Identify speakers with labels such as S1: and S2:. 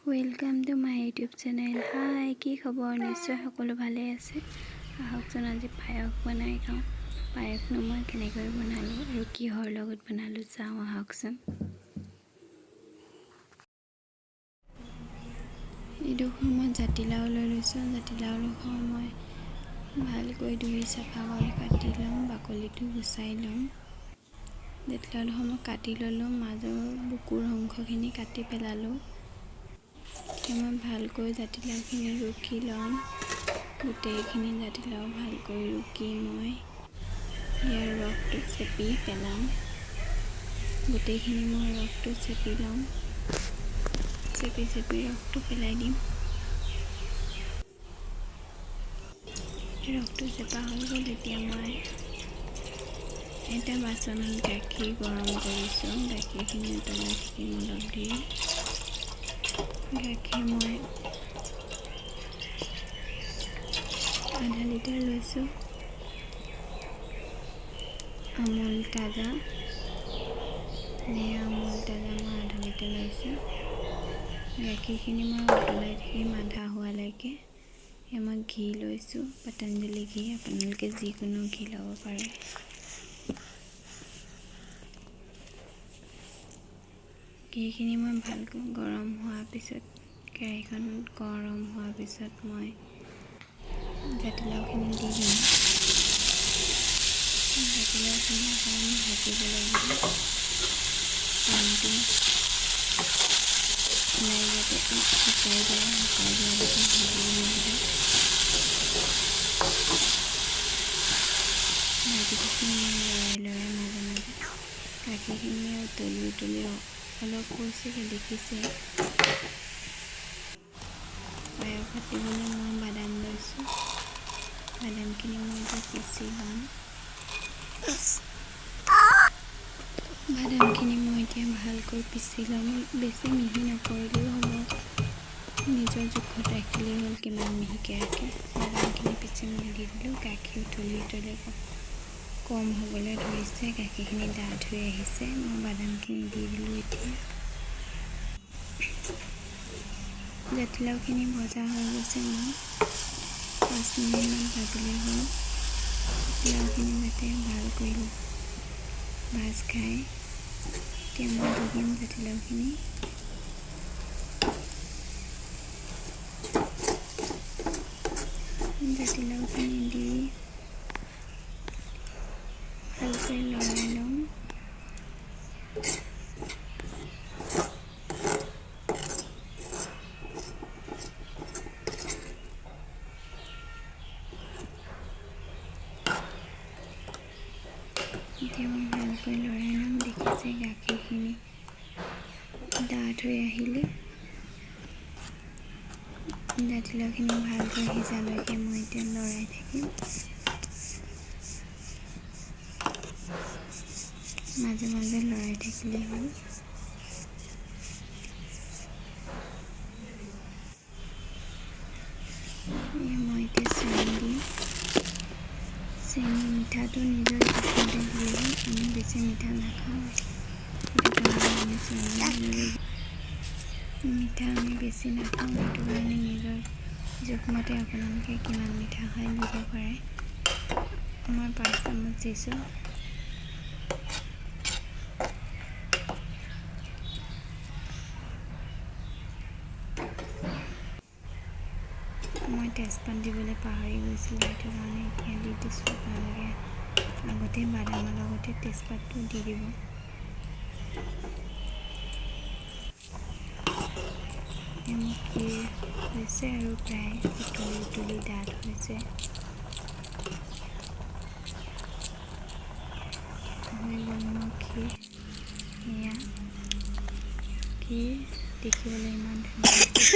S1: Welcome to my YouTube channel. Hi, কি খবৰ? নিশ্চয় সকলো ভালেই আছে। আহকচোন, আজি পায়স বনাই খাওঁ। পায়সনো মই কেনেকৈ বনালোঁ আৰু কিহৰ লগত বনালোঁ, চাওঁ আহকচোন। এইডোখৰ মই জাতিলাও লৈ লৈছোঁ। জাতিলাওডোখৰ মই ভালকৈ ধুই চাফা কৰি কাটি ল'ম, বাকলিটো গুচাই ল'ম। জাতিলাওডোখৰ মই কাটি ল'লোঁ, মাজৰ বুকুৰ অংশখিনি কাটি পেলালোঁ। এতিয়া মই ভালকৈ জাতিলাওখিনি ৰুকি ল'ম। গোটেইখিনি জাতিলাও ভালকৈ ৰুকি মই ইয়াৰ ৰসটো চেপি পেলাম। গোটেইখিনি মই ৰসটো চেপি ল'ম। চেপি চেপি ৰসটো পেলাই দিম। ৰসটো চেপা হৈ গ'ল। এতিয়া মই এটা বাচনত গাখীৰ গৰম কৰিছোঁ। গাখীৰখিনি উতলাই থাকিম অলপ দেৰি। গাখীৰ মই আধা লিটাৰ লৈছোঁ। আমুল তাজা, এয়া আমুল তাজা মই আধা লিটাৰ লৈছোঁ। গাখীৰখিনি মই উতলাই থাকিম আধা হোৱালৈকে। এয়া মই ঘি লৈছোঁ, পতঞ্জলি ঘি। আপোনালোকে যিকোনো ঘি ল'ব পাৰে। ঘিখিনি মই ভালকৈ গৰম হোৱাৰ পিছত, কেৰাহীখন গৰম হোৱাৰ পিছত মই জাতিলাওখিনি দি দিম। জাতিলাওখিনি অকণমান ভাজিব লাগিব। পানীটো ওলাই যাতে শুকাই যায়, শুকাই যোৱালৈকে ভাজিব লাগিব। ভাজি থাকিম মই লৰাই লৰাই মাজে মাজে। গাখীৰখিনি উতলি উতলি অলপ হৈছেগৈ, দেখিছে। পায়সত দিবলৈ মই বাদাম লৈছোঁ। বাদামখিনি মই এতিয়া পিচি ল'ম। বাদামখিনি মই এতিয়া ভালকৈ পিচি ল'ম। বেছি মিহি নকৰিলেও হ'ব, নিজৰ জোখত ৰাখিলেই হ'ল কিমান মিহিকৈ ৰাখে। বাদামখিনি পিচি মই দি দিলোঁ। গাখীৰ উতলি উতলি কম হ'বলৈ ধৰিছে, গাখীৰখিনি ডাঠ হৈ আহিছে। মই বাদামখিনি দি দিলোঁ। এতিয়া জাতিলাওখিনি ভজা হৈ গৈছে মোৰ। 5 মিনিটমান ভাজিলেই হ'ল। জাতিলাওখিনি যাতে ভালকৈ ভাজ খায়। এতিয়া মই দি দিম জাতিলাওখিনি। জাতিলাওখিনি দি ভালকৈ লৰাই ল'ম। এতিয়া মই ভালকৈ লৰাই ল'ম। দেখিছে, গাখীৰখিনি ডাঠ হৈ আহিলে। জাতিলাওখিনি ভালকৈ সিজালৈকে মই এতিয়া লৰাই থাকিম। মাজে মাজে লৰাই থাকিলেই হ'ল। মই এতিয়া চেনি দিম। চেনি মিঠাটো নিজৰ জোখমতে দিলে হ'ল। আমি বেছি মিঠা নাখাওঁ, সেইটো কাৰণে আমি চেনি মিঠা আমি বেছি নাখাওঁ। সেইটো কাৰণে নিজৰ জোখমতে আপোনালোকে কিমান মিঠা খায় দিব পাৰে। মই 5 চামুচ দিছোঁ। মই তেজপাত দিবলৈ পাহৰি গৈছিলোঁ, সেইটো কাৰণে এতিয়া দি দিছোঁ। আপোনালোকে আগতে বাদামৰ লগতে তেজপাতটো দি দিব। মোৰ ক্ষীৰ হৈছে আৰু প্ৰায় উতলি উতলি ডাঠ হৈছে। হৈ গ'ল মোৰ ক্ষীৰ। এয়া ক্ষীৰ, দেখিবলৈ ইমান ধুনীয়া।